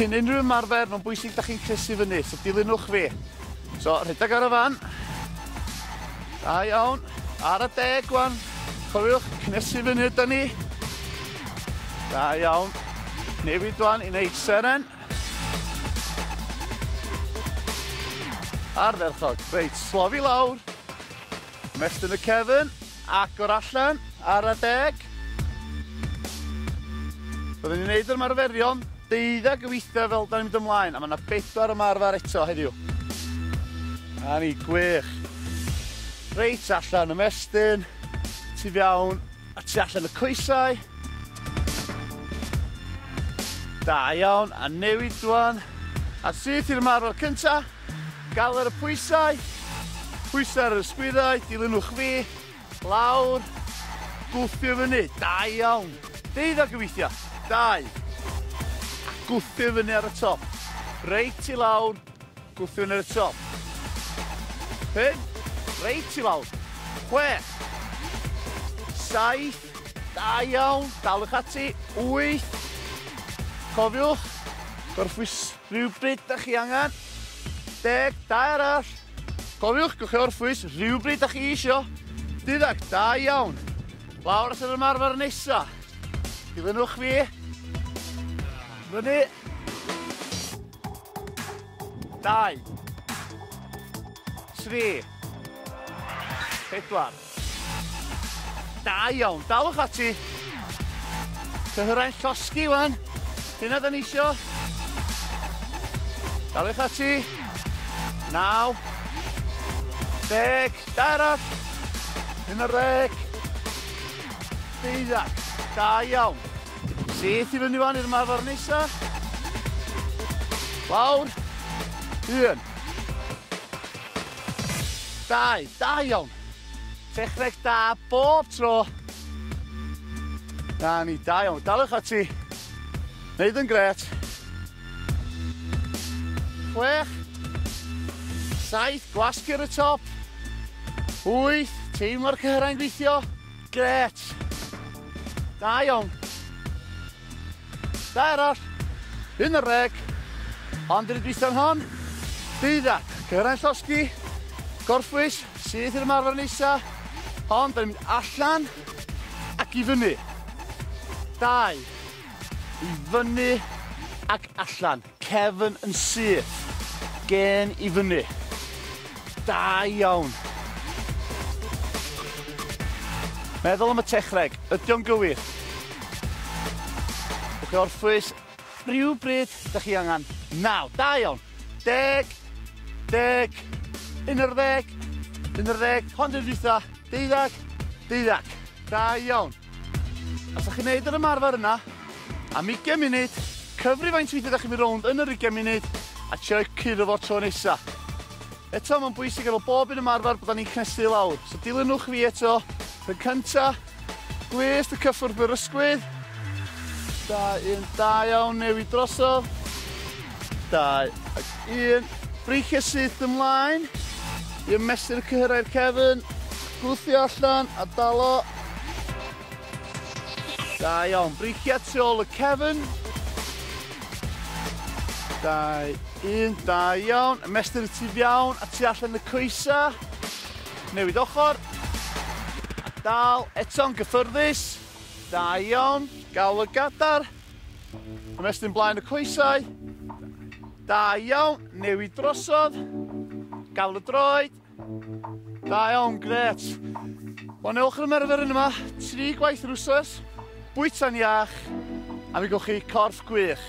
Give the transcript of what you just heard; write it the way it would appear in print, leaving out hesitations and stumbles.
Cyn unrhyw ymarfer, mae'n bwysig da chi'n cnesu fyny, so dilynwch fi. So, rhedeg ar y fan. Da iawn. Ar y deg, wan. Cofiwch, cnesu fyny yda ni. Da iawn. Newid wan i wneud seren. Ardderchog. Reit, slofi lawr. Mestyn y cefn, agor allan, ar y deg. Byddwn ni'n neud yr ymarferion 12 o weithiau fel da ni'n mynd ymlaen, a mae yna 4 ymarfer eto heddiw. A ni, gwych. Reit allan, ymestyn, tu fewn, a tu allan y coesau. Da iawn, a newid dwan. A syth i'r ymarfer cyntaf. Gael ar y pwysau, pwysau ar yr ysgwyddau, dilynwch fi, lawr, gwthio fyny, da iawn. 12 o weithiau, 2, a gwthio fyny ar y top. Reit i lawr, gwthio fyny ar y top. 5, reit i lawr, 6, 7, da iawn, dalwch ati, 8, cofiwch, gorffwys rhywbryd da chi angen. 10, 2 arall. Cofiwch, gewch chi orffwys rhywbryd da chi isio. 12, da iawn. Lawr at yr ymarfer nesa. Dilynwch fi. Fyny. 2, 3, 4. Da iawn, dalwch ati. Cyhyrau'n llosgi wan. Hynna da ni isio. Dalwch ati. 9, 10, 2 arall. 11, 12. Da iawn. Syth i fyny wan i'r ymarfer nesa. Lawr. 1, 2, da iawn. Techneg da bob tro. Na ni, da iawn. Dalwch ati. Neud yn gret. 6, 7, gwasgu ar y top. 8, teimlo'r cyhyrau'n gweithio. Gret. Da iawn. 2 arall. 11. Ond yr dwytha'n hon. 12. Cyhyrau'n llosgi. Gorffwys, syth i'r ymarfer nesa. Ond, da ni'n mynd allan ac i fyny. 2, i fyny ac allan. Cefn yn syth. Gen i fyny. Da iawn. Meddwl am y techneg. Ydy o'n gywir? Gewch chi orffwys rhywbryd da chi angen. 9, da iawn. 10, 10, 11, 11, hon di'r dwytha, 12, 12. Da iawn. Os ydych chi'n neud yr ymarfer yna, am 20 munud, cyfri faint weithiau ydych chi'n mynd rownd yn yr 20 munud, a trio curo fo tro nesa. Eto, mae'n bwysig efo bob un ymarfer bod ni'n cnesu lawr. So dilynwch fi eto. Yn cynta, glust y cyffwrdd yr ysgwydd. 2, 1, da iawn, newid drosodd. 2, ac 1. Breichiau syth ymlaen. I ymestyn y cyhyrau'r cefn. Gwthio allan a dalo. Da iawn, breichiau tu ôl y cefn. 2, 1, da iawn. Ymestyn y tu fewn a tu allan y coesau. Newid ochr. A dal eto'n gyffyrddus. Da iawn. Gael y gadar. Ymestyn blaen y coesau. Da iawn. Newid drosodd. Gael y droed. Da iawn, gret. Wel, newch yr ymarfer yma, 3 gwaith yr wsos, bwyta'n iach, a mi gewch chi corff gwych.